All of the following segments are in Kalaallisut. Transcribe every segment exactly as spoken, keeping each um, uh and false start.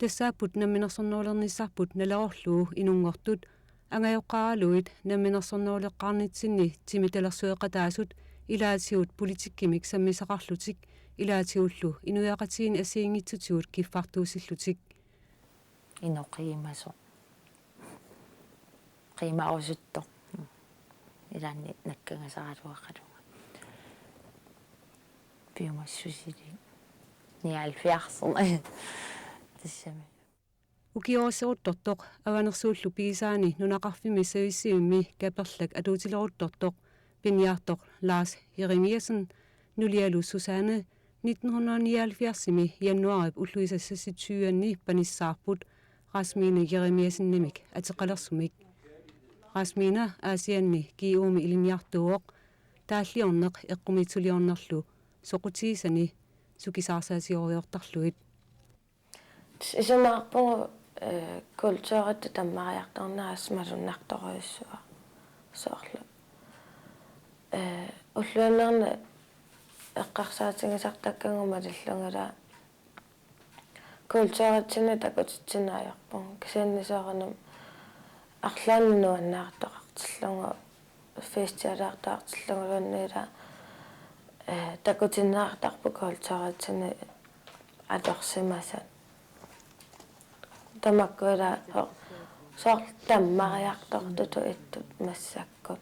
Tassaapput namminersornerulernissarput Nalerorlugu inunngortut, angajoqqaaraluit namminersorneruleqqaarnitsinni timitalersueqataasut ilaatigut politikkimik sammisaqarlutik ilaatigullu inuiaqatigiinni assigiinngitsutigut kiffartuussillutik. Inoq qiimasoq. Qiimarusuttoq. Ilaanni nakkagasaraluaqalunga. Piumassusilik. Nioghalvfjerds. Tassami. Ukiorisseruttortoq Avanersuullu pigisaani nunaqarfimmi savissivimmi kaperlak atuutileruttortoq piniartoq Lars Jeremiassen nulialu Susanne nitten hundrede nioghalvfjerdsimi januaarip ulluisa seksogtyve-anni panissaarput Rasmine Jeremiassenimik ateqalersumik. Rasmine Aasianni G U-mi ilinniartuuvoq, taalliorneq eqqumiitsuliornerlu soqutigisani sukisaarsaatigooriartorlugit. Isumaqarpunga, eh, kulturitta tammariartornera malunnartorujussuaq soorlu. Eh, ulluinnarni eqqarsaatigisartakkagut malillugit kulturitsinni takutitsineq ajorpunga. Kisianni soorunami arlaannik nuannaartoqartillugu, festivaaliartoqartilluguluunniit, eh, takutinneqartarput kulturitsinni atorsimasat. Tamakku ila so-, soorlu tammariartortutut ittut massakkut.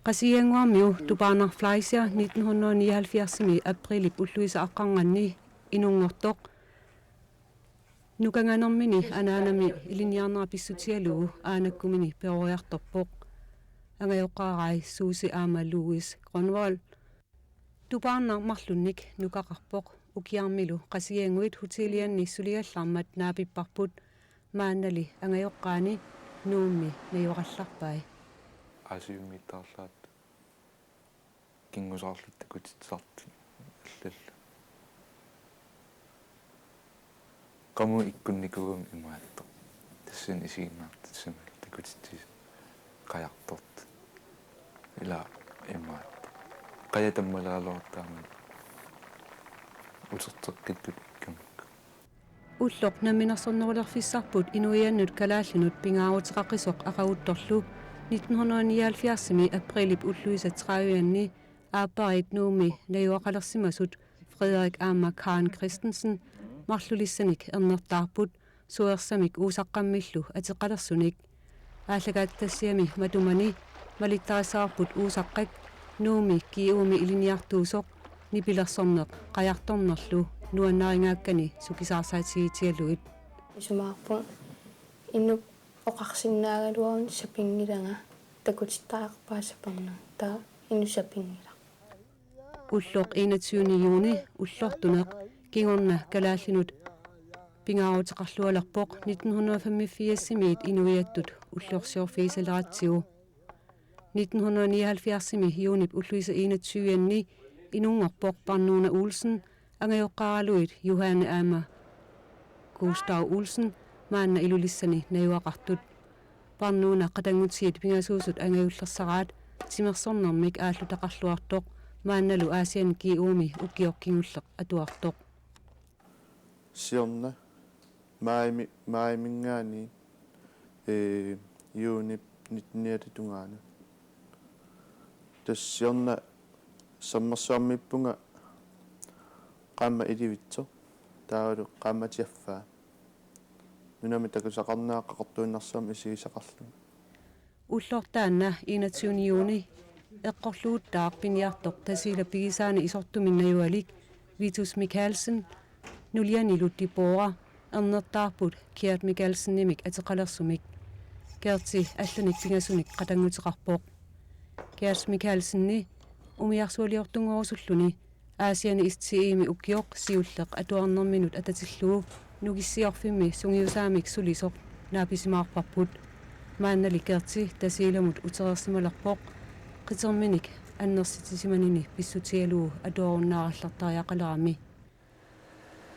Qasigiannguarmiu Tupaarnaq Fleischer nitten hundrede nioghalvfjerdsimi aprilip ulluisa aqqarnganni inunngortoq. Nukanganermini anaanami ilinniarnera pissutigalugu aanakkumini peroriartorpoq. Angajoqqaarai Susie aamma Louis Grønvold. Tupaarnaq marlunnik nukaqarpoq, ukiarmilu Qasigiannguit hotelianni suligallarmat naapipparput, maannali angajoqqaani Nuummi najugaqallarpai. Aasivimmit taarlaat kingusaarlutik takutitsisartut allallu. Qamuuna ikkunnikuugama imaattoq. Tassani isiginnaartitsisarmata takutitsisut qajartortut. Ila imaattoq. Qajaq tammalaaluartaammat uterteqqittut ikkunnikuuvoq. Ulloq namminersornerulerfissarput inuiannut kalaallinut pingaaruteqaqisoq aqaguttorlu nitten hundrede nioghalvfjerdsimi aprilip ulluisa tredive-anni aappariit Nuummi najugaqalersimasut Frederik aamma Karen Christensen marlulissanik ernertaarput suersamik Uusaqqammillu ateqalersunik. Aallakaatitassiami matumani malittarisaarput Uusaqqak Nuummi G U-mi ilinniartuusoq nipilersorneq qajartornerlu nuannaringaakkani sukisaarsaatigitsigalugit. Isumaqarpunga inuk oqarsinnaagaluaruni sapinngilanga, takutittariaqarpara sapernanga, taava inuk sapinngilaq. Ulloq enogtyvende juni ullortuneq kingorna kalaallinut pingaaruteqarlualerpoq nitten hundrede femogfirsimiit inuiattut ullorsiorfigisaleratsigu. Nitten hundrede nioghalvfjerdsimi juunip ulluisa enogtyve-anni inunngorpoq Parnuuna Olsen angajoqqaaraluit Johanne aamma Gustav Olsen maanna Ilulissani najugaqartut. Parnuuna qatanngutigiit pingasuusut angajullersaraat timersornermik aallutaqarluartoq maannalu Aasianni G U-mi ukioq kingulleq atuartoq. Siorna maajimi-, maajiminngaanniit, ee, juunip nitten-iata tungaanut. Tassa siorna sammersuarmiippunga qaammat ilivitsoq, taavalu qaammat affaa. Nunami takusaqarnera qaqortuinnarsuarmik isigisaqarluni. Ulloq taanna enogtyvende juni eqqorluuttaaq piniartoq Tasiilap pigisaani isortumik najugalik Vitus Mikaelsen nulianilu Debora ernertaarput Gert Mikaelsenimik ateqalersumik. Gerti allanik pingasunik qatannguteqarpoq. Gert Mikaelsenip umiarsualiortunngorusulluni Aasianni S T E-mi ukioq siulleq atuarnerminut atatillugu nukissiorfimmi sungiusaamik sulisoq naapisimaarparput. Maannali Gerti Tasiilamut utereersimalerpoq qiterminik annersitsisimanini pissutigalugu atuarunnaarallartariaqalerami.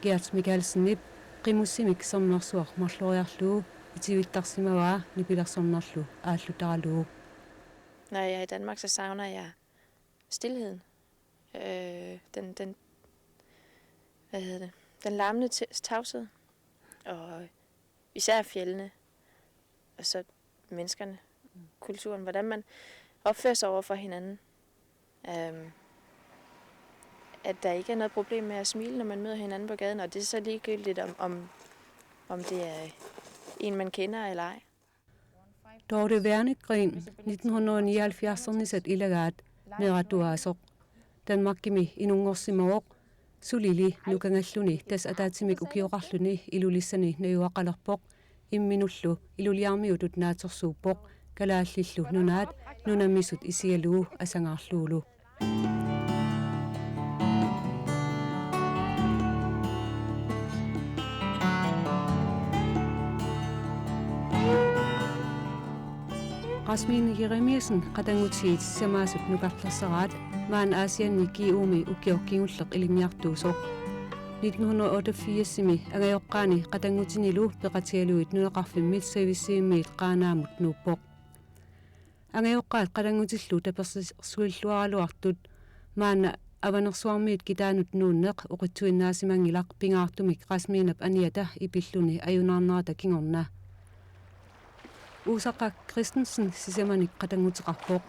Gert Mikaelsenip qimussimik sermersuaq marloriarlugu itivittarsimavaa nipilersornerlu aallutaralugu. Når jeg er i Danmark, så savner jeg stilheden. Øh, den, den, hvad hedder det? Den larmende t-, tavshed. Og især fjellene, og så menneskerne, kulturen, hvordan man opfører sig over for hinanden. Øhm, at der ikke er noget problem med at smile, når man møder hinanden på gaden, og det er så ligegyldigt, om, om, om det er en, man kender eller ej. Dorthe Wernegreen nitten hundrede og nioghalvfjerds-ernisat ilagaat, meeratuaasoq. Danmarkimi inunngorsimavoq, sulili nukangalluni tassa ataatsimik ukioqarluni Ilulissani najugaqalerpoq, imminullu Ilulissarmiutut naatsorsuuppoq, Kalaallillu Nunaat nunamisut isigalugu asangaarlugulu. Rasmine Jeremiassen qatanngutigiit sisamaasut nukarlersaraat, maani Aasianni G U-mi ukioq kingulleq ilinniartuusoq. Nitten hundrede og otteogfirs-imi angajoqqaani qatanngutinilu peqatigalugit nunaqarfimmit servicemiit Qaanaamut nuuppoq. Angajoqqaat qatanngutillu tapersersuilluaraluartut maanna Avanersuarmiit kitaanut nuunneq oqitsuinnaasimanngilaq, pingaartumik Rasminep aniata ipilluni ajunaarnerata kingorna. Uusaqqa Christensen sisamanik qatannguteqarpoq.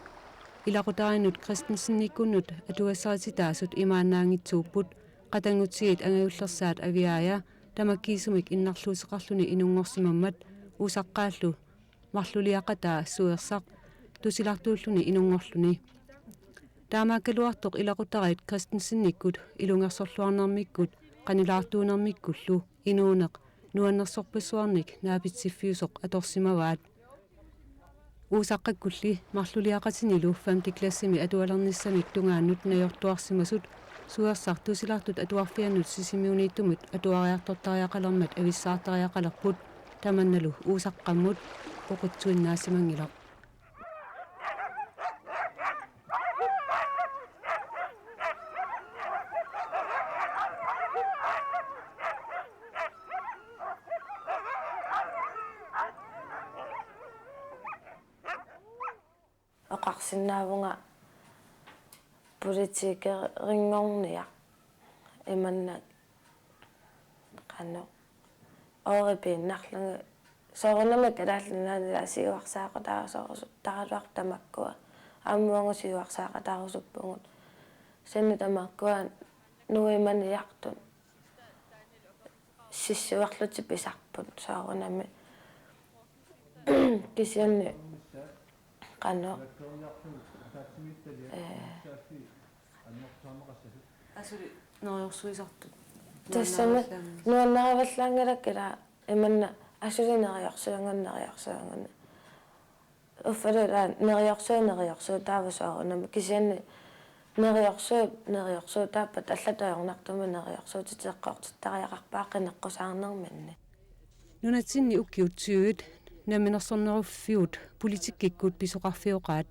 Ilaqutariinnut Christensenikkunnut atugassarititaasut imaannaanngitsuupput, qatanngutigiit angajullersaat Aviaja, tamakkiisumik innarluuteqarluni inunngorsimammat, Uusaqqaallu marluliaqataa Suersaq tusilartuulluni inunngorluni. Taamaakkaluartoq ilaqutariit Christensenikkut ilungersorluarnermikkut qanilaartuunermikkullu inuuneq nuannersorpassuarnik naapitsiffiusoq atorsimavaat. Uusaqqakkulli marluliaqatinilu femte klassimi atualernissamik tungaannut najortuarsimasut Suersaq tusilartut atuarfiannut Sisimiuniittumut atuariartortariaqalermat avissaartariaqalerput, tamannalu Uusaqqammut oqitsuinnaasimanngilaq. Oqarsinnaavunga politikerinngorniaq imannak qanoq ooripiinnarlunga soorunami Kalaallit Nunaanni siuarsaaqataarusorusuttaraluartoq tamakkua aamma uagut siuarsaaqataarusuppugut. Kisianni tamakkua nuimaniartut sissuerlutik pisarput soorunami. Kisianni qanoq, ee, asuli neriorsuisartut. Tassami nuannarivallaanngilaq ila imanna asuli neriorsuanngilaq, neriorsuanngilaq. Uffalu ila neriorsuup, neriorsuup taava soorunami, kisianni neriorsuup, neriorsuup taava allatut ajornartumik neriorsuutitut eqqortittariaqarpaa qineqqusaarnerminni. Nunatsinni ukiut tyvet namminersorneruffigut politikkikkut pisoqarfioqaat.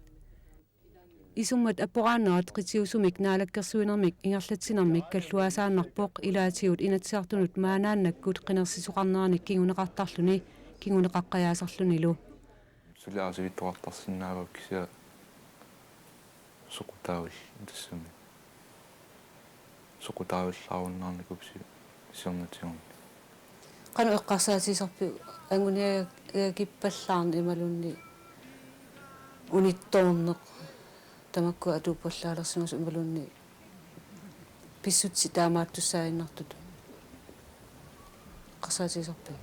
Isummat apporaanerat qitiusumik naalakkersuinermik ingerlatsinermik kalluaasaannarpoq, ilaatigut Inatsisartunut maanaannakkut qinersisoqarneranik kinguneqartarluni kinguneqaqqajaasarlunilu. Suli aasivittoqartarsinnaavoq kisianni soqutaavil tassami. Soqutaavillaarunnaarnikuupput si-, siornatigut. Qanoq eqqarsaatigisarpiuk anguniagakippallaarneq imaluunniit unittoorneq tamakkua atuuppallaalersimasut imaluunniit pissutsit taamaattussaaginnartut? Eqqarsaatigisarpiuk?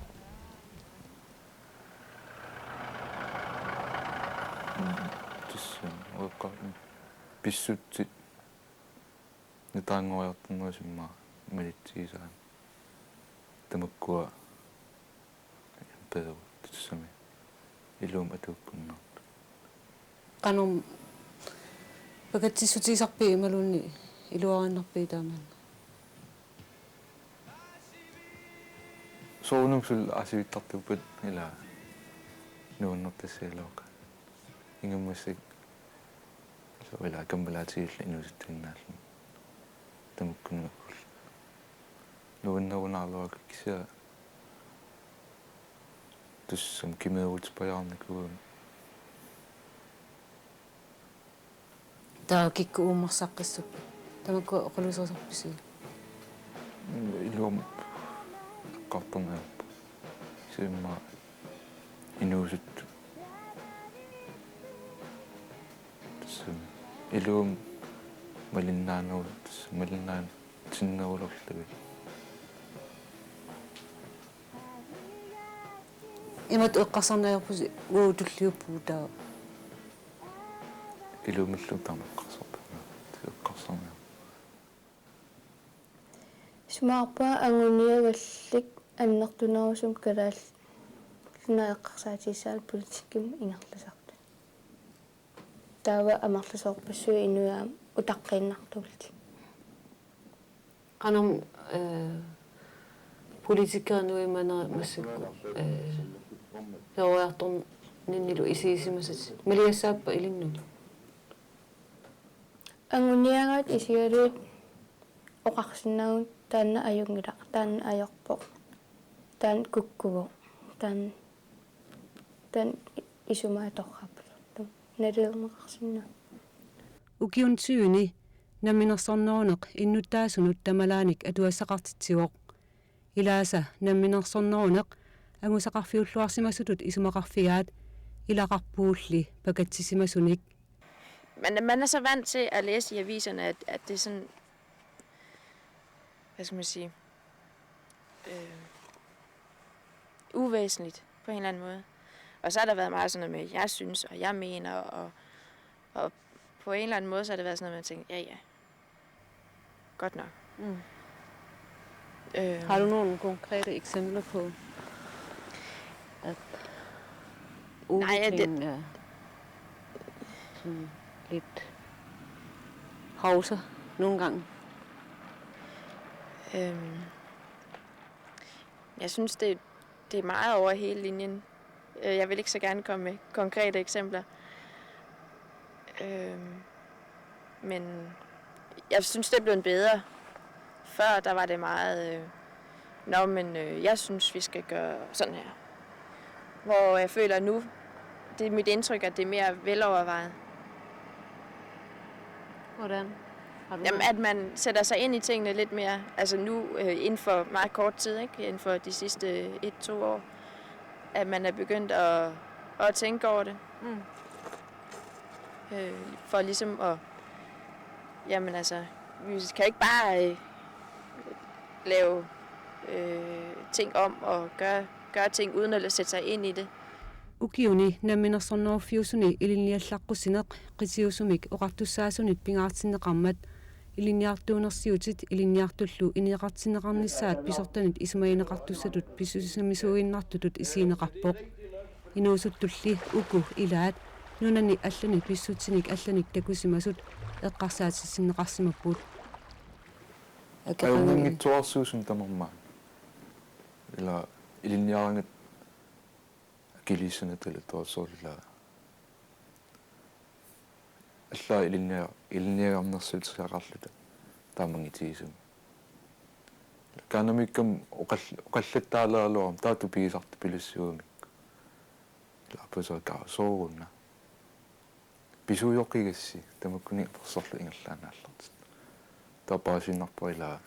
Tassa uaqqat pissutsit nutaanngoriartornerusimma malitsigisaat tamakkua peerut tassami iluamik atuukkunnaartut. Qanoq pakatsissutigisarpiuk imaluunniit iluarinnarpiuk taamaanna? Soorunami suli aasivittartuuppat ila nuannertassagaluaqaaq. Ingammik massakkut ila kammalaatigiilluta inuusuttuinnaalluni tamakkununnga. Nuannerunaarluaqaaq kisianni tassami kimeerutipajaarnikuugami. Taava kikkut uummarsaqqissuppit? Tamakkua oqaluuserisarpisiuk? Iluamik eqqartorneq ajorpoq. Siumma inuusuttut. Tassa iluamik malinnaaneru-, tassa malinnaatinnerulerlugit. Imatut eqqarsarniarpusi uagut tulliuppugut taava. Iluamillu taama eqqarsarpunga. Eqqarsarniarpunga. Isumaqarpunga anguniagallit annertunerusumik kalaallit eqqarsaatigissagaanni politikkimut ingerlasartut. Taava amerlasoorpassuit inuit aamma utaqqiinnartullutik. Qanoq, eh, politikerit nuimanerit massakkut, eh, peroriartorninnilu isigisimasatit. Maligassaappat ilinnut? Anguniagaat isigalugit oqarsinnaavugut taanna ajunngilaq, taanna ajorpoq, taanna kukkuvoq, taanna, taanna isumaga torrappalerlugu. Nalilerneqarsinnaapput. Ukiuni tyveni namminersorneruneq innuttaasunut tamalaanik atugassaqartitsivoq. Ilaasa namminersorneruneq angusaqarfiulluarsimasutut isumaqarfigaat, ilaqarpugulli pakatsisimasunik. Man, man er så vant til at læse i aviserne, at, at det er sådan, hvad skal man sige, øh, uvæsentligt på en eller anden måde. Og så har der været meget sådan noget med, jeg synes, og jeg mener, og, og på en eller anden måde, så har det været sådan noget, man tænker, ja, ja, godt nok. Mm. Øh, Har du nogle konkrete eksempler på, at Nej, det udviklingen er sådan lidt pauser nogle gange? Øhm, jeg synes, det, det er meget over hele linjen. Øh, jeg vil ikke så gerne komme med konkrete eksempler. Øhm, men jeg synes, det er blevet bedre. Før, der var det meget, øh, "Nå, men, øh, jeg synes, vi skal gøre sådan her." Hvor jeg føler nu, det er mit indtryk, at det er mere velovervejet. Hvordan? Har du Jamen, noget? At man sætter sig ind i tingene lidt mere. Altså nu, øh, inden for meget kort tid, ikke? Inden for de sidste et-to år, at man er begyndt at, at tænke over det. Mm. Øh, for ligesom at, jamen altså, vi kan ikke bare, øh, lave, øh, ting om og gøre, gøre ting uden at sætte sig ind i det. Ukiuni namminersorneruffiusuni ilinniallaqqusineq qitiusumik oqartussaasunit pingaartinneqarmat, ilinniartuunersiutit ilinniartullu ineqartinneqarnissaat pisortanit isumagineqartussatut pisuussisimasuinnartutut isigineqarpoq. Inuusuttulli uku ilaat nunani allani pissutsinik allanik takusimasut eqqarsaatissinneqarsimapput. Akeqanngitsuarsuusun tamarmik. Ila ilinniaraangat akiliissanata ila toorsuullaa. Allaat ilinnia-, ilinniagarnersiutigisaqarluta taamanngitsigisumik. Kaanamikkam oqall-, oqallattaaleraluarama taava tupigisartupilussuugamikku. Ila apusaakka sooruna. Pisuujoqigassi tamakkuninnga apersorluta ingerlaannaallartut. Taava paasiinnarpara ila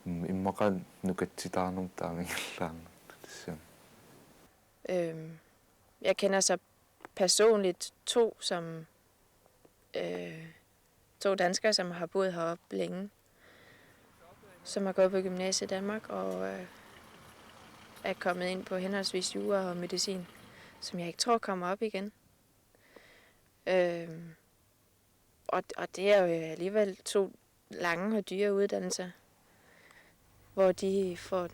im-, immaqa nukatsitaanermut taama ingerlaannartut tassami. Øhm, jeg kender så personligt to, som, øh, to danskere, som har boet heroppe længe, som har gået på gymnasiet i Danmark og, øh, er kommet ind på henholdsvis jura og medicin, som jeg ikke tror kommer op igen. Øhm, og, og det er jo alligevel to lange og dyre uddannelser, hvor de får,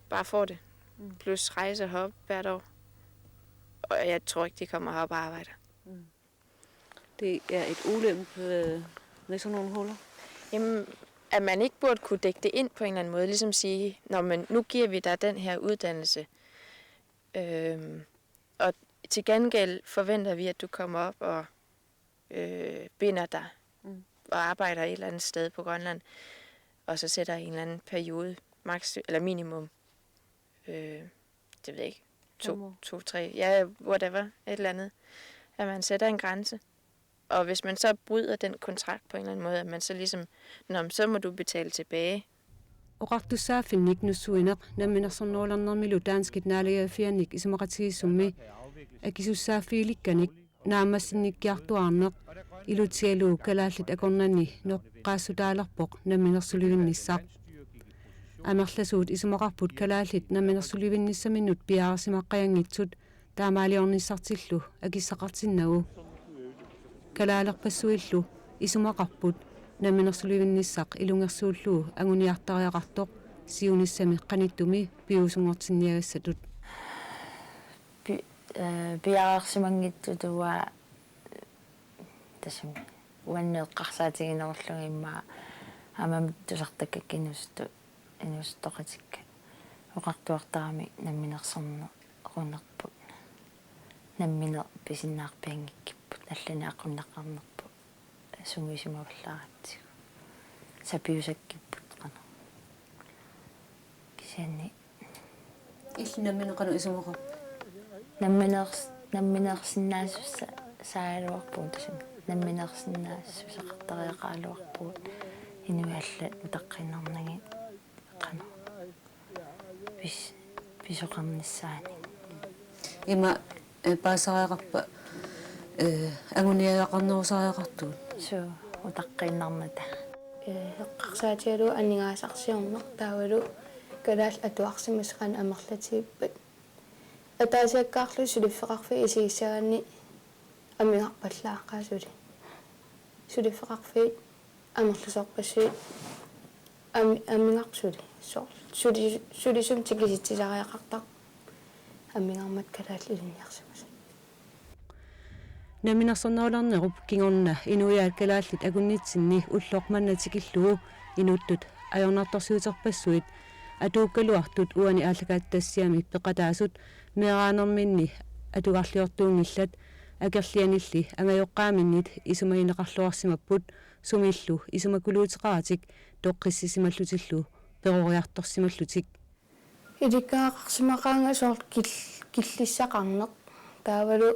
bare får det. Mm. Plus rejser herop hvert år. Og jeg tror ikke, de kommer herop og arbejder. Mm. Det er et ulempe, øh, med sådan nogle huller. Jamen, at man ikke burde kunne dække det ind på en eller anden måde. Ligesom sige, "Nå, men nu giver vi dig den her uddannelse. Øhm, og til gengæld forventer vi, at du kommer op og, øh, binder dig Mm. og arbejder et eller andet sted på Grønland, og så sætter en eller anden periode, max eller minimum, øh, det ved jeg ikke, to, Fem år. to, tre, ja, whatever, et eller andet, at man sætter en grænse." Og hvis man så bryder den kontrakt på en eller anden måde, at man så ligesom, "Nå, men så må du betale tilbage." Oqartussaaffinnik nussuineq Namminersornerulernermilu danskit naalagaaffiannik isumaqatigiissummi akisussaaffigilikkanik naammassinnikkiartuaarneq ilutigalugu kalaallit akornanni noqqaassutaalerpoq namminersulivinnissaq. Amerlasuut isumaqarput kalaallit namminersulivinnissaminnut piareersimaqqajanngitsut taamaaliornissartillu akissaqartinnagu. Kalaalerpassuillu isumaqarput namminersulivinnissaq ilungersuullugu anguniartariaqartoq siunissami qanittumi piviusunngortinniagassatut. Pi-, eh, piareersimanngitsutut uanga tassami uannut eqqarsaatiginerullunga immaqa aamma tusartakkakka inuusuttut, inuusuttoqatikka oqartuartaramik namminersornerunerput. Nammineq pisinnaarpianngikkipput, allanik aqunneqarnerput, sungiusimavallaaratsigu. Sapiusakkipput qanoq. Kisianni Illit nammineq qanoq isumaqarpit? Nammineers-, nammineersinnaassusa-, saagaluarpugut tassami. Nammineersinnaassuseqartariaqaraluarpugut inuit allat utaqqiinnarnagit qanoq pis-, pisoqarnissaanik. Ima, eh, paasisariaqarpa, eh, anguniagaqarnerusariaqartugut? Suu, utaqqiinnarnata. Eh, eqqarsaatigalugu aningaasarsiorneq taavalu kalaallit atuarsimasut qanoq amerlatigippata. Ataasiakkaarluta suliffeqarfiit isigissagaanni amigarpallaaqaat suli. Suliffeqarfiit amerlasoorpassuit am-, amigarput suli. Soorlu suli-, sulisumik tikisitsisariaqartarpoq amigarmata kalaallit ilinniarsimasut. Namminersornerulernerup kingorna inuiaat kalaallit akunnitsinni ulloq manna tikillugu inuttut ajornartorsiuterpassuit atuukkaluartut uani aallakaatitassiami peqataasut meeraanerminni atugarliortuunngillat, akerlianilli angajoqqaaminnit isumagineqarluarsimapput, sumillu isumakuluuteqaratik toqqissisimallutillu peroriartorsimallutik. Ilikkagaqarsimaqaanga soorlu kil-, killissaqarneq. Taavalu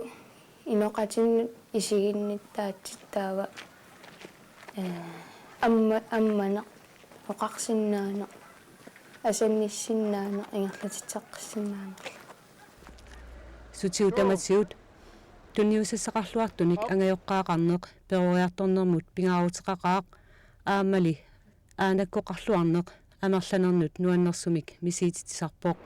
inoqatinnut isiginnittaatsitut taava, eh, amma-, ammaneq, oqarsinnaaneq, asannissinnaaneq, ingerlatitseqqissinnaaneq. Sutigut tamatigut tunniussassaqarluartunik angajoqqaaqarneq peroriartornermut pingaaruteqaqaaq, aammali aanakkoqarluarneq amerlanernut nuannersumik misiititsisarpoq.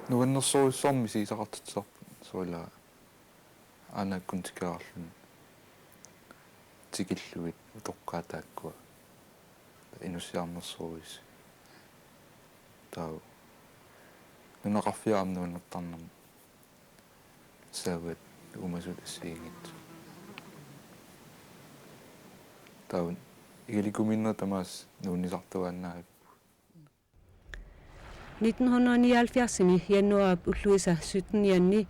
Nuannersorujussuarmik misigisaqartitsisarput, soorlu aanakkut tikeraarluni tikillugit utoqqaat taakkua inussiarnersoorujussuit. Taava nunaqarfiup aamma nuannertarnermut savat uumasut assigiinngitsut. Taava igaliku minna tamaasa nuunnisartuaannarpoq. Nitten hundrede nioghalvfjerdsimi januaarip ulluisa syttenianni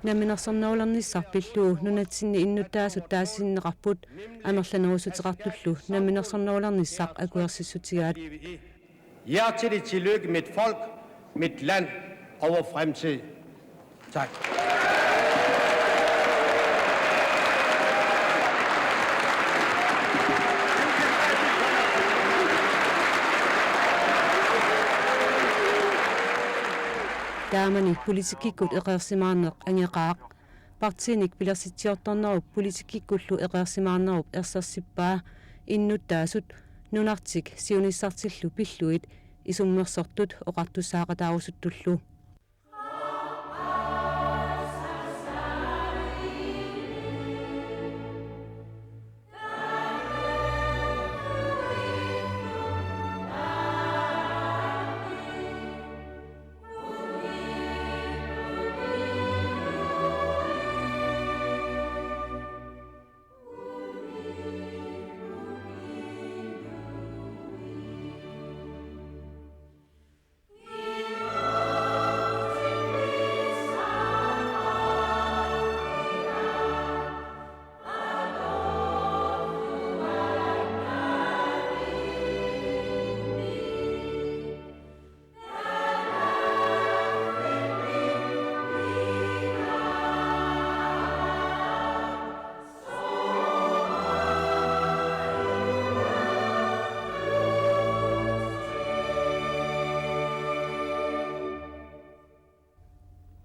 namminersornerulernissaq pillugu nunatsinni innuttaasut taasisinneqarput amerlanerussuteqartullu namminersornerulernissaq akuersissutigaat. Hjertelig tillykke, mit folk, mit land og vor fremtid. Tak. Taamani politikkikkut eqeersimaarneq angeqaaq. Partiinik pilersitsiortornerup politikkikkullu eqeersimaarnerup ersersippaa innuttaasut nunartik siunissartillu pillugit isummersortut oqartussaaqataarusuttullu.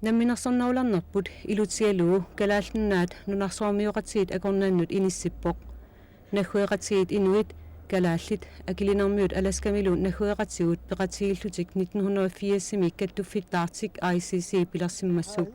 Namminersornerulernerput ilutigalugu Kalaallit Nunaat nunarsuarmioqatigiit akornannut inissippoq. Naggueqatigiit inuit, kalaallit, Akilinermiut Alaskamilu naggueqatigut peqatigiillutik nitten hundrede og firsimi kattuffittaartik I C C pilersimmassuk.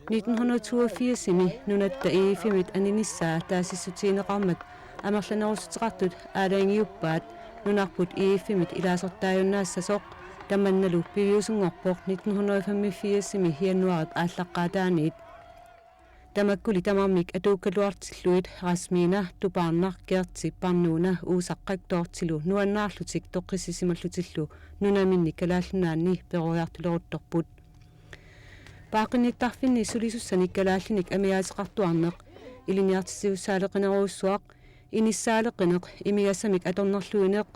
Nitten hundrede og toogfirsimi nunatta E F-imit aninissaa taasissutigineqarmat amerlanerussuteqartut aalajangiuppaat nunarput E F-imit ilaasortaajunnaassasoq, tamannalu piviusunngorpoq nitten hundrede og femogfirsimi januaarip aallaqqaataaniit. Tamakkuli tamarmik atuukkaluartillugit Rasmiina, Tupaarnaq, Gerti, Parnuuna, Uusaqqaq Toortilu nuannaarlutik toqqissisimallutillu nunaminni Kalaallit Nunaanni peroriartuleruttorput. Paaqqinnittarfinni sulisussanik kalaallinik amigaatiqartuarneq, ilinniartitsisussaaleqinerujussuaq, inissaaleqineq, imigassamik atornerluineq,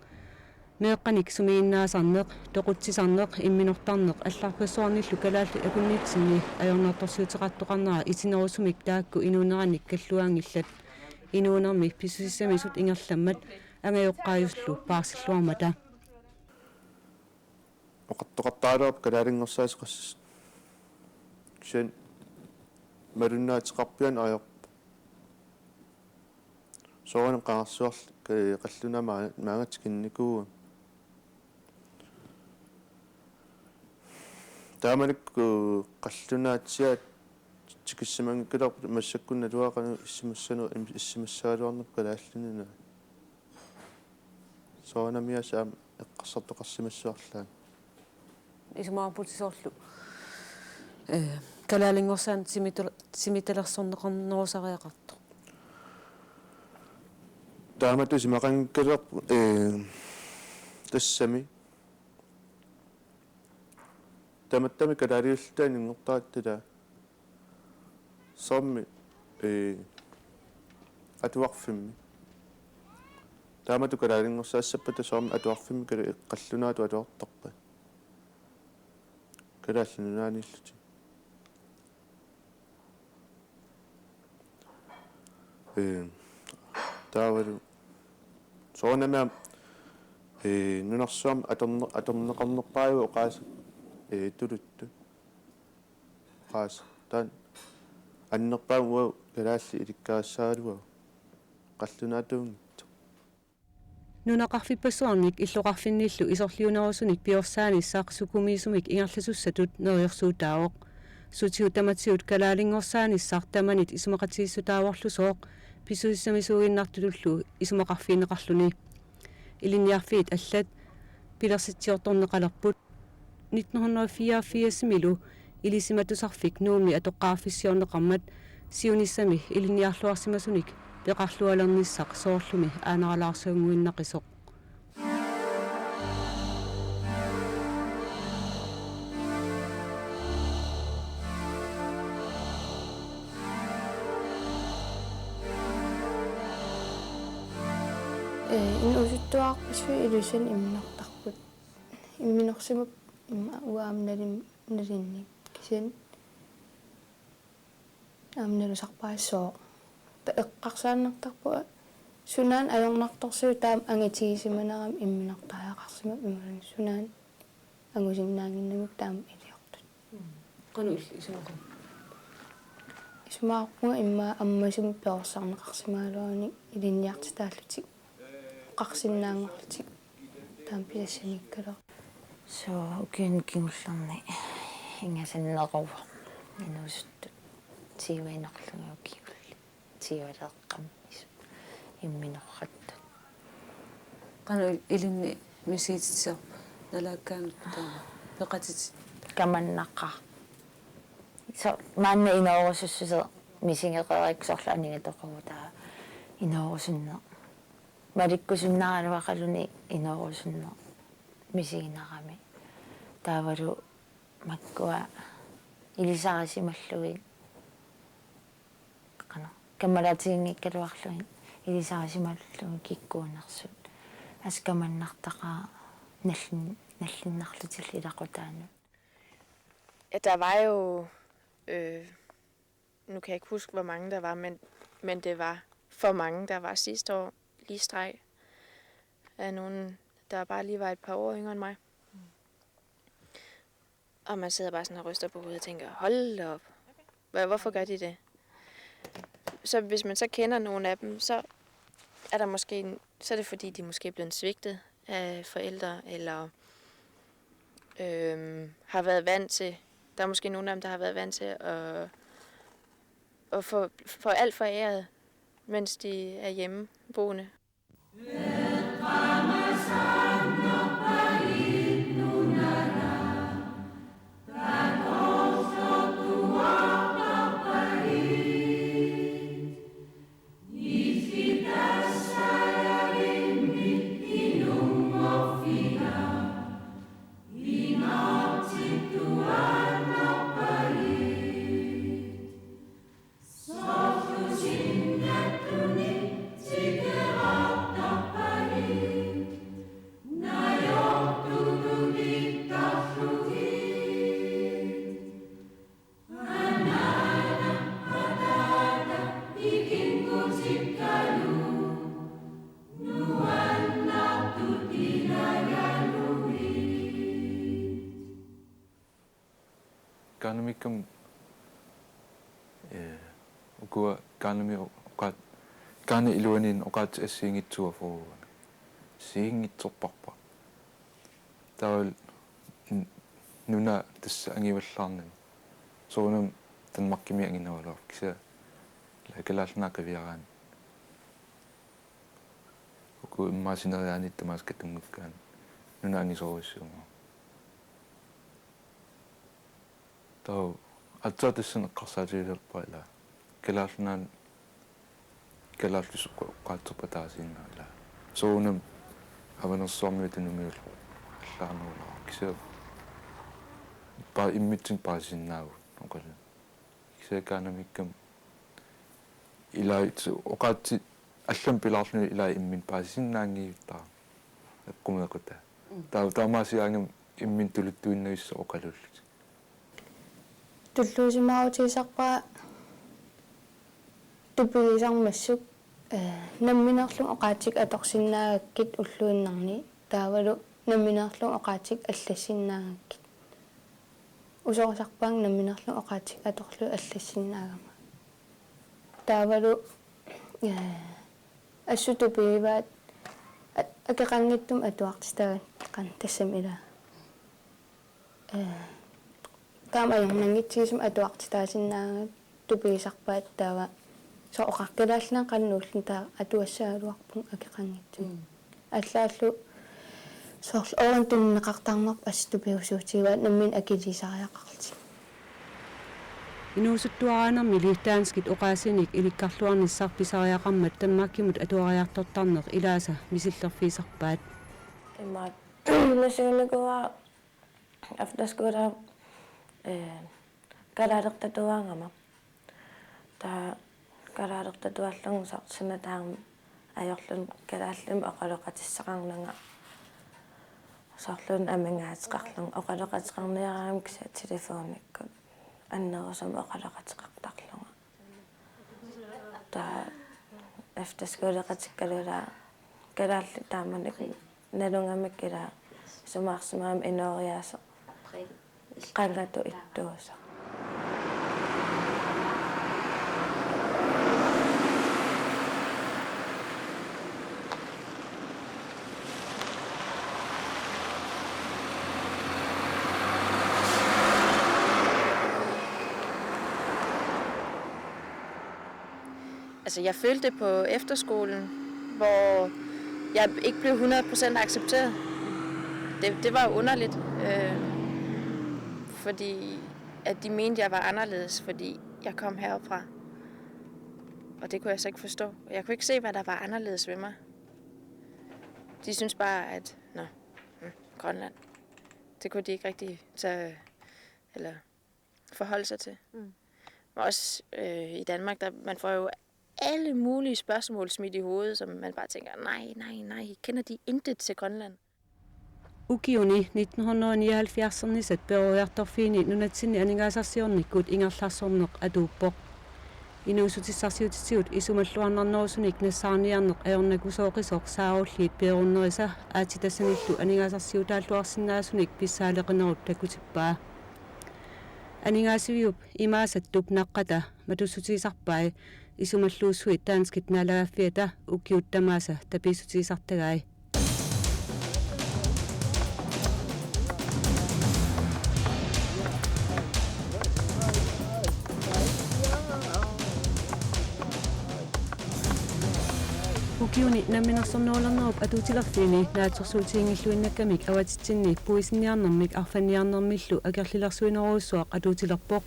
meeqqanik sumiginnaasarneq, toqutsisarneq, imminortarneq allarpassuarnillu kalaallit akunnitsinni ajornartorsiuteqartoqarnera itinerusumik taakku inuunerannik kalluaanngillat, inuunermi pissusissamisut ingerlammat angajoqqaajusullu paarsilluarmata. Oqartoqartaraluarpoq kalaalinngorsaasut qassisut. Kisianni malunnaateqarpiaanneq ajorpoq. Soorunami qangarsuarli ka-, qallunaat maa-, maanga tikinnikuugamik. Taamanikkut qallunaatsiaat tikissimanngikkaluarput, massakkut naluara qanoq issimassaneq, im-, issimassagaluarnerput Kalaallit Nunaat. Soorunami aamma eqqarsartoqarsimassavarsi. Isumaqarputit soorlu, eh, kalaalinngorsaanut timitaler-, timitalersorneqarnerusariaqartoq. Taamatut isumaqanngikkaluarpoq, eh, tassami. Tamattami kalaaliulluta inunngortaratta, soormi, eh, atuarfimmi. Taamatut kalaalinngorsaassappata soormi atuarfimmi kala-, qallunaatut atuartarpata. Kalaallit Nunaanniillutik. Ee, taavalu soorunami aamma, ee, nunarsuarmi atorne-, atorneqarnerpaavoq oqaasii, ee, tuluttut. Oqaasii. Taanna annerpaamik uagut kalaallit ilikkarissagaluagut. Qallunaatuunngitsoq. Nunaqarfippassuarnik illoqarfinnillu isorliunerusunik piorsaanissaa sukumiisumik ingerlasussatut neriorsuutaavoq. Sutigut tamatigut kalaalinngorsaanissaq tamanit isumaqatigiissutaavorlusooq pissusissamisuuginnartutullu isumaqarfigineqarluni. Ilinniarfiit allat pilersitsiortorneqalerput. Nitten hundrede og fireogfirsimilu Ilisimatusarfik Nuummi atoqqaarfissiorneqarmat siunissami ilinniarluarsimasunik peqarlualernissaq soorlumi aanaralaarsuannguinnaqisoq. Ee, inuusuttuarpassuit Ilulissani imminortarput. Imminorsimapput imma uanga aamma nalin-, nalinnik. Kisianni aamma nalusarpassuuvoq. Taava eqqarsaannartarpunga sunaana ajornartorsiut taama angatigisimanerami imminortariaqarsimapput imaluunniit sunaana angusinnaannginnamikku taama iliortut. Qanoq illit isumaqarpit? Isumaqarpunga immaqa ammasumik perorsarneqarsimagaluarunik ilinniartitaallutik oqarsinnaanngorlutik taama pisassanngikkaluarluni. Suu, ukiuni kingullerni ingasanneruvoq inuusuttut tyve inorlugit ukiullit. Tyveleeqqammisut imminorrattut. Qanoq il-, ilinni misigititsisarpa nalaakkaangatta taama peqatitit? Kamannaqaaq. Soorlu maanna inoorusussuseq misigereerikku soorlu aningatoqarutaa inoorusunneq. Malikkusunnaraluaqaluni inoorusunneq misiginarami. Taavalu makkua ilisarisimallugit qanoq, kammalaatiginngikkaluarlugit ilisarisimallugit kikkuunersut. Assut kamannartaqaaq nallin-, nallinnarlutillu ilaqutaanut. Ja, der var jo, øh, nu kan jeg ikke huske, hvor mange der var, men, men det var for mange, der var sidste år, lige streg. af nogen, der bare lige var et par år yngre end mig. Og man sidder bare sådan og ryster på hovedet og tænker, "Hold da op. Hvor- Hvorfor gør de det?" Så hvis man så kender nogen af dem, så er der måske en, så er det, fordi de måske er blevet svigtet af forældre, eller øhm, har været vant til, der er måske nogle af dem, der har været vant til at, at få, få alt foræret, mens de er hjemmeboende. Kaanamikkami, eh, ukua Kaanami oqaat-, Kaanap iluaniinni oqaatsit assigiinngitsuugaluarput. Assigiinngitsorparput. Taavalu n-, nuna tassa angivallaarnani. Soorunami Danmarkimi angivallaarpoq, kisianni kalaallinut qiviaraanni. Uku immaqa sineriaanni tamaasa katunngikkaanni nuna angisoorujussuuvoq. Taava aatsaat tassani eqqarsaatigilerpara ilaa. Kalaallit Nunaanni kalaallisut oqa-, oqaatsit ataasiinnaat ilaa. Soorunami Avanersuarmiut Tunumiut allaanerulaarput, kisianni pa-, immitsinnut paasisinnaavugut oqaluunniit. Kisianni Kaanamikkami ilaa oqaatsit allamik pilaarluni ilaa imminut paasisinnaanngivittut eqqumeeqqutaa. Mm. Taa-, taamaasigaangami imminut tuluttuinnavissaq oqaluullutik. Tulluusimaarutigisarpara tupigisarmassuk, eh, nammineerlugit oqaatsit atorsinnaagakkit ulluinnarni, taavalu nammineerlugit oqaatsit allassinnaagakkit. Usorisarpaannga nammineerlugit oqaatsit atorlugit allassinnaagama. Taavalu, eh, assut tupigivaat a-, akeqanngitsumik atuartitaakkit qanoq tassami ilaa. Eh, taama ajornanngitsigisumik atuartitaasinnaagakkit tupigisarpaat taava soorlu oqarput kalaallinut qanoq nuulluni taava atuassagaluarpunga akeqanngitsumik. Mm. Allaallu soorlu uani tunineqartarnerput assut tupigusuutigivaat nammineq akiliisariaqarlutik. Inuusuttuaraanermili danskit oqaasiinik ilikkarluarnissaq pisariaqarmat Danmarkimut atuariartortarneq ilaasa misillerfigisarpaat. Imaat, nassiunnikuuara efterskole, eh, kalaaleqattatuaagama. Taava kalaaleqattatuaallunga soorlu suna taama ajorluni kalaallimik oqaloqatissaqarnanga. Soorluuna amigaateqarlunga oqaloqateqarniaraangama kisianni telefonikkut annerusumik oqaloqateqartarlunga. Taava efterskoleqatikkalu ilaa kalaallit taamanikkut nalugamikku ilaa isumaqarsimagama inooriaaseq qangatut ittuusoq. Altså, jeg følte det på efterskolen, hvor jeg ikke blev hundrede procent accepteret. Det, det var jo underligt, øh, fordi at de mente, jeg var anderledes, fordi jeg kom heropfra. Og det kunne jeg så ikke forstå. Jeg kunne ikke se, hvad der var anderledes ved mig. De synes bare, at, nå, hm, Grønland. Det kunne de ikke rigtig tage, eller forholde sig til. Mm. Og også, øh, i Danmark, der, man får jo alle mulige spørgsmål smidt i hovedet, som man bare tænker, nej, nej, nej, kender de intet til Grønland? Ukiuni nitten hundrede nioghalvfjerds-ernisat peroriartorfiini nunatsinni aningaasarsiornikkut ingerlarsorneq atuuppoq. Inuussutissarsiutitigut isumalluarnarnerusunik nassaarniarneq ajornakusooqisoq saarulliit peerunnerisa aatsitassanillu aningaasarsiutaalluarsinnaasunik pissaaleqinerup takutippaa. Aningaasiviup imaasattup naqqata matussutigisarpai isumalluussuit danskit naalagaaffiata ukiut tamaasa tapiissutigisartagai. Ukiuni namminersornerulernerup atuutilerfiini naatsorsuutiginngilluinnakkamik avatitsinni puisinniarnermik arfanniarnermillu akerlilersuinerujussuaq atuutilerpoq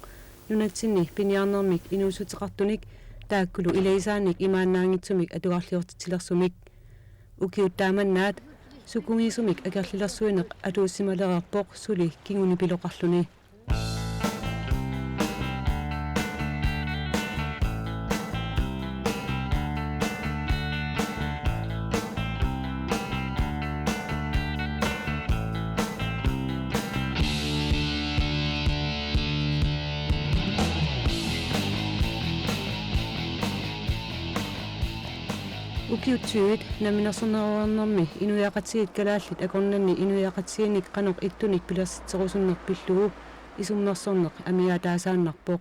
nunatsinni piniarnermik inuussuteqartunik taakkulu ilagisaannik imaannaanngitsumik atugarliortitsilersumik. Ukiut taamannaat sukumiisumik akerlilersuineq atuussimalereerpoq suli kingunipiloqarluni. Ukiut tyvit namminersornerulernermi inuiaqatigiit kalaallit akornanni inuiaqatigiinnik qanoq ittunik pilersitserusunneq pillugu isummersorneq amigaataasaannarpoq.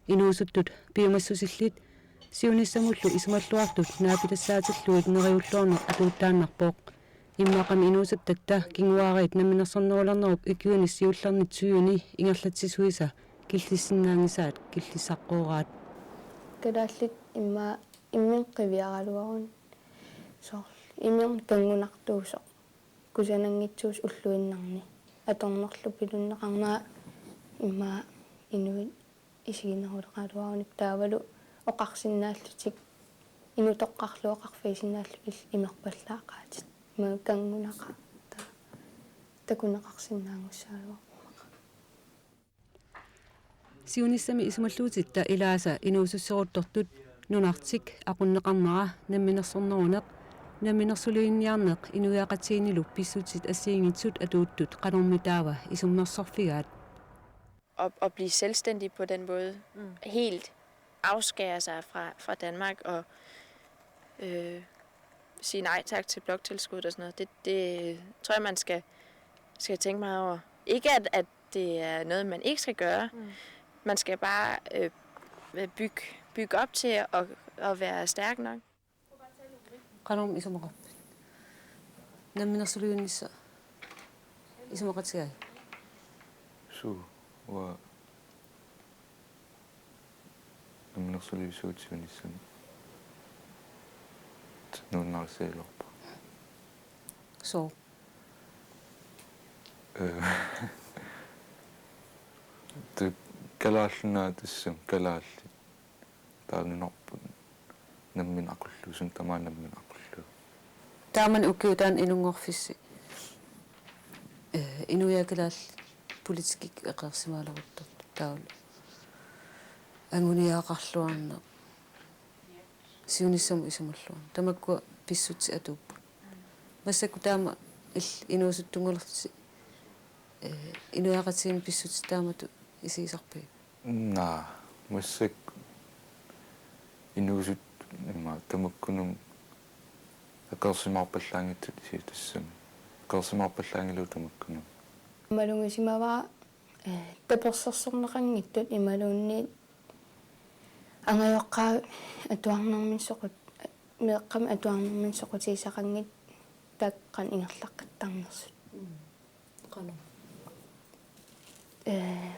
Inuusuttut piumassusillit siunissamullu isumalluartut naapitassaatilluit neriulluarneq atuuttaannarpoq. Immaqami inuusuttatta kinguaariit namminersornerulernerup ukiuni siullerni tyvini ingerlatsisuisa killissinnaanngisaat killissaqqooraat. Kalaallit immaqa imminut qiviaraluaruni. Soorlu imminut kanngunartuusoq. Kusananngitsuusoq ulluinnarni. Atornerlu pilunneqarnera immaqa inuit isigineruleqaluarunik taavalu oqarsinnaallutik inutoqqarlu oqarfigisinnaallugit imerpallaaqaatit. Ima kanngunaqaat ta-, takuneqarsinnaanngussagaluarpara. Siunissami isumalluutitta ilaasa inuususseruttortut nunartik aqunneqarnera namminersorneruneq namminersulivinniarneq inuiaqatigiinnilu pissutsit assigiinngitsut atuuttut qanormi taava isummersorfigaat. At, at blive selvstændig på den måde. Mm. Helt afskære sig fra, fra Danmark og øh, sige nej tak til bloktilskud og sådan noget. Det, det tror jeg, man skal, skal tænke meget over. Ikke at, at det er noget, man ikke skal gøre. Mm. Man skal bare øh, bygge, bygge op til at, at være stærk nok. Qanormi isumaqarpit? Namminersulivinnissaq isumaqatigai? Suu, uanga namminersulivisuutit siunissami nuannarisigaluarpara. Soo? Øh, det kalaallit nunaat tassami kalaallit. Taava nunarput nammineq aqullugu, suna tamaat nammineq aqullugu. Taamani ukiutaan inunngorfissi, eh, inuiaat kalaallit politikkikkut eqeersimaaleruttortut taavalu anguniagaqarluarneq siunissamut isumalluarneq. Tamakkua pissutsit atuupput. Massakkut taama il-, inuusuttunngulersi, eh, inuiaqatigiinni pissutsit taamatut isigisarpigit? Naa, massakkut inuusuttut ima tamakkununnga akeersimaarpallaanngitsut isigisarput. Akeersimaarpallaanngilagut tamakkununnga. Malugisimavara, eh, tapersersorneqanngitsut imaluunniit angajoqqaavik atuarnermik soqut-, meeqqamik atuarnermik soqutigisaqanngitsut taakku qanoq ingerlaqqittarnersut. Mm. Qanoq? Eh,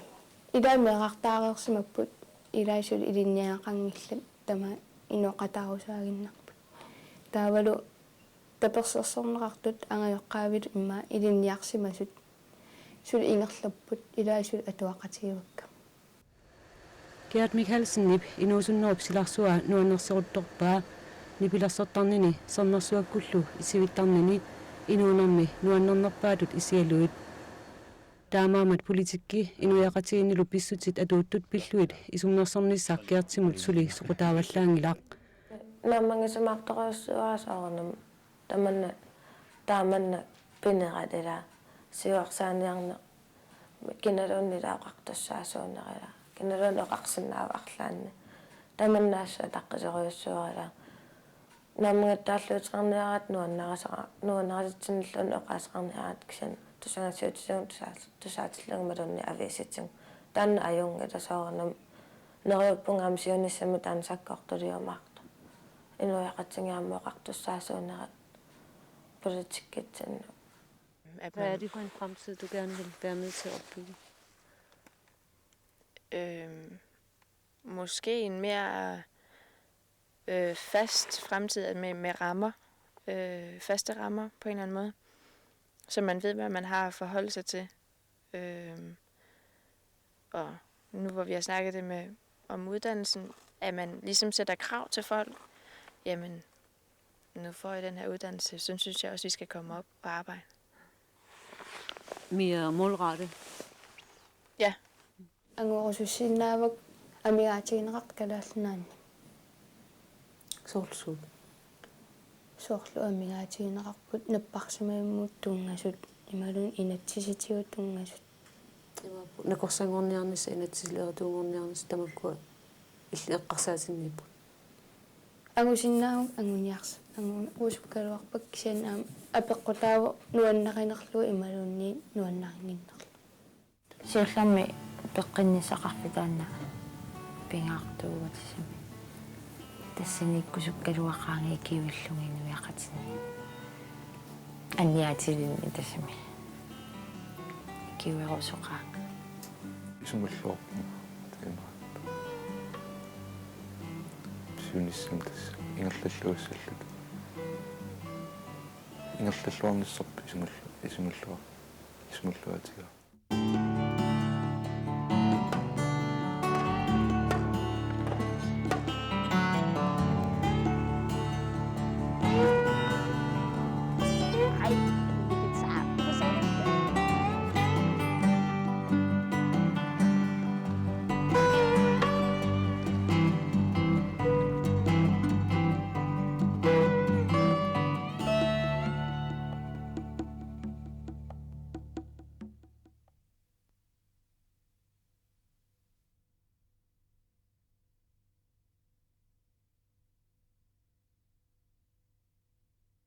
ilai meerartaareersimapput, ilai suli ilinniagaqanngillat tamaat inooqataarusaaginnarput. Taavalu tapersersorneqartut angajoqqaavillu immaqa ilinniarsimasut suli ingerlapput, ilai suli atuaqatigivakka. Gerd Mikaelsenip inuusunnerup silarsua nuannersoruttorpaa nipilersortarnini sermersuakkullu isivittarnini inuunermi nuannernerpaatut isigalugit. Taamaammat politikki inuiaqatigiinnilu pissutsit atuuttut pillugit isummersornissaq Gerdimut suli soqutaavallaanngilaq. Naammagisimaartorujussuuara soorunami tamanna, taamanna pinerat ila siuarsaaniarneq kinaluunniit ila oqartussaasuuneq ila kinaluunniit oqarsinnaavoq arlaanni. Tamanna assut ataqqisorujussuara. Naammagittaalluuteqarniaraat nuannarisa-, nuannarisatsinnilluunniit oqaaseqarniaraat kisianni tusagassiuutitigut tusaa-, tusaatillugu imaluunniit aviisitigut. Taanna ajunngilaq soorunami. Neriuppunga aamma siunissami taanna sakkortuliumaartoq. Inuiaqatigiit aamma oqartussaasuunerat politikkitsinni. At Hvad er man, det for en fremtid, du gerne vil være med til at opbygge? Øhm, måske en mere, øh, fast fremtid med, med rammer, øh, faste rammer på en eller anden måde, så man ved, hvad man har at forholde sig til. Øhm, og nu hvor vi har snakket det med, om uddannelsen, at man ligesom sætter krav til folk, jamen, nu får I den her uddannelse, så synes jeg også, I skal komme op og arbejde. Mere målrettet. Ja. Angorusussinnaavakka amigaatigineqartoq Kalaallit Nunaanni. Soorlu suut? Soorlu amigaatigineqarput napparsimmavimmuit tunngasut imaluunniit inatsisitigut tunngasut. Imaappoq nakorsanngorniarnissaq, inatsisilerituunngorniarnissaq tamakkua illit eqqarsaatinniipput. Angusinnaavakka anguniars-, angorusukkaluarpakka kisianni aamma apeqqutaavoq nuannarinerlugu imaluunniit nuannarinnginnerlugu. Siullermik peqqinnissaqarfik taanna pingaartuuvoq tassami. Tassani ikkusukkaluaqaanga ikiuillunga inuiaqatinnit. Aniatilinnik tassami. Ikiuerusoqaanga. Isumilluarpunga taamaattoq. Siunissami tassa ingerlalluassalluta. Ingerlalluarnissarput isumillu-, isumilluar-, isumilluaatigaa.